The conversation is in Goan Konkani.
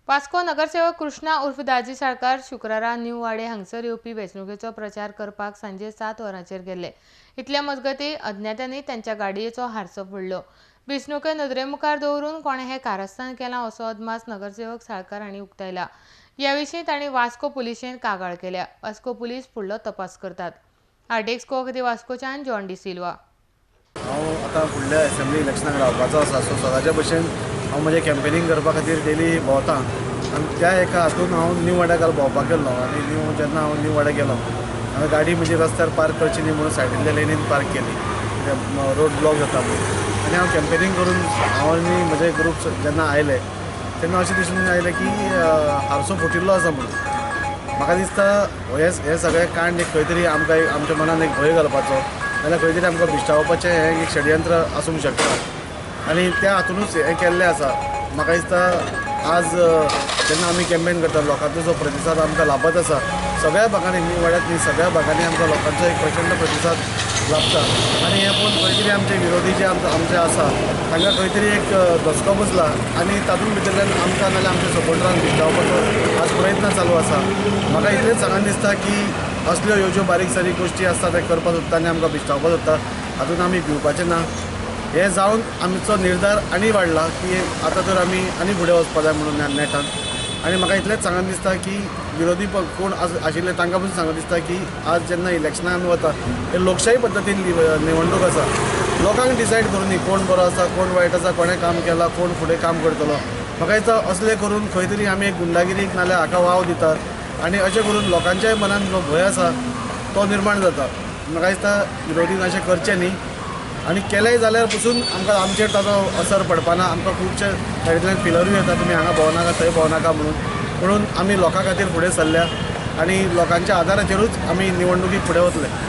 वास्को नगरसेवक कृष्णा उर्फ दाजी साळकार शुक्रारा न्यू वाडे हांगसर येवपी वेंचणुकेचो प्रचार करपाक सांजे 7 वरांचेर गेल्ले. इतल्या मजगतीं अज्ञातांनी तांच्या गाडयेचो हारसो फोडलो. वेंचणुके नदरेमुखार दवरून कोणें हें कारस्थान केलां असो अदमास नगरसेवक साळकार हांणी उक्तायला. ह्या विशीं तांणी वास्को पुलिशेंत कागाळ केल्या. वास्को पुलीस फुडलो तपास करतात. आरटीएक्स खातीर वास्कोच्यान जॉन डी सिल्वा. हांव आतां फुडल्या असेंब्ली इलेक्शनाक रावपाचो आसा, सो सदांच्या भशेन हांव म्हजें कॅम्पेनींग करपा खातीर डेली भोंवता आनी त्या एका हातून हांव न्यू वाड्या काल भोंवपाक गेल्लो आनी न्यू जेन्ना हांव न्यू वाड्या गेलो हांवें गाडी म्हजी रस्त्यार पार्क करची न्ही म्हणून सायडींतल्या लेनीन पार्क केली, रोड ब्लॉक जाता म्हणून. आनी हांव कॅम्पेनींग करून हांव आनी म्हजे ग्रूप जेन्ना आयले तेन्ना अशें दिसून आयलें की हारसो फुटिल्लो आसा म्हणून. म्हाका दिसता हें सगळें कांड एक खंय तरी आमकां आमच्या मनान एक भंय घालपाचो नाल्यार खंय तरी आमकां भिश्टावपाचें हें एक षडयंत्र आसूंक शकता आनी त्या हातुनूच हें केल्लें आसा. म्हाका दिसता आज जेन्ना आमी कॅम्पेन करता लोकांचो जो प्रतिसाद आमकां लाभत आसा सगळ्या भागांनी, न्यू वाड्यांत न्ही सगळ्या भागांनी आमकां लोकांचो एक प्रचंड प्रतिसाद लाभता आनी हें पळोवन खंय तरी आमचे विरोधी जे आमचे आसा तांकां खंय तरी एक धसको बसला आनी तातूंत भितरल्यान आमकां नाल्यार आमच्या सपोर्टरांक भिश्टावपाचो आज प्रयत्न चालू आसा. म्हाका इतलेंच सांगन दिसता की असल्यो ह्यो ज्यो बारीक सारीक गोश्टी आसता ते करपाक सोदता आनी आमकां भिश्टावपाक सोदता, हातूंत आमी भिवपाचें ना. हें जावन आमचो निर्धार आनी वाडला की आतां तर आमी आनी फुडें वचपा जाय म्हणून नेटान. आनी म्हाका इतलेंच सांगन दिसता की विरोधी कोण आशिल्ले तांकां पसून सांगन दिसता की आज जेन्ना इलेक्शनाक आमी वता हे लोकशाही पद्दतीन निवडणूक आसा, लोकांक डिसायड करूं न्ही कोण बरो आसा कोण वायट आसा, कोणें काम केलां कोण फुडें काम करतलो. म्हाका दिसता असलें करून खंय तरी आमी एक गुंडागिरीक नाल्यार हाका वाव दितात आनी अशें करून लोकांच्याय मनान जो भंय आसा तो निर्माण जाता. म्हाका दिसता विरोधीन अशें करचें न्ही आनी केलेंय जाल्यार पसून आमकां आमचेर ताचो असर पडपाना. आमकां खुबशे सायडींतल्यान फिलरूय येता तुमी हांगा भोंवनाका थंय भोंवनाका म्हणून, म्हणून आमी लोकां खातीर फुडें सरल्या आनी लोकांच्या आदाराचेरूच आमी निवडणुकीक फुडें वतले.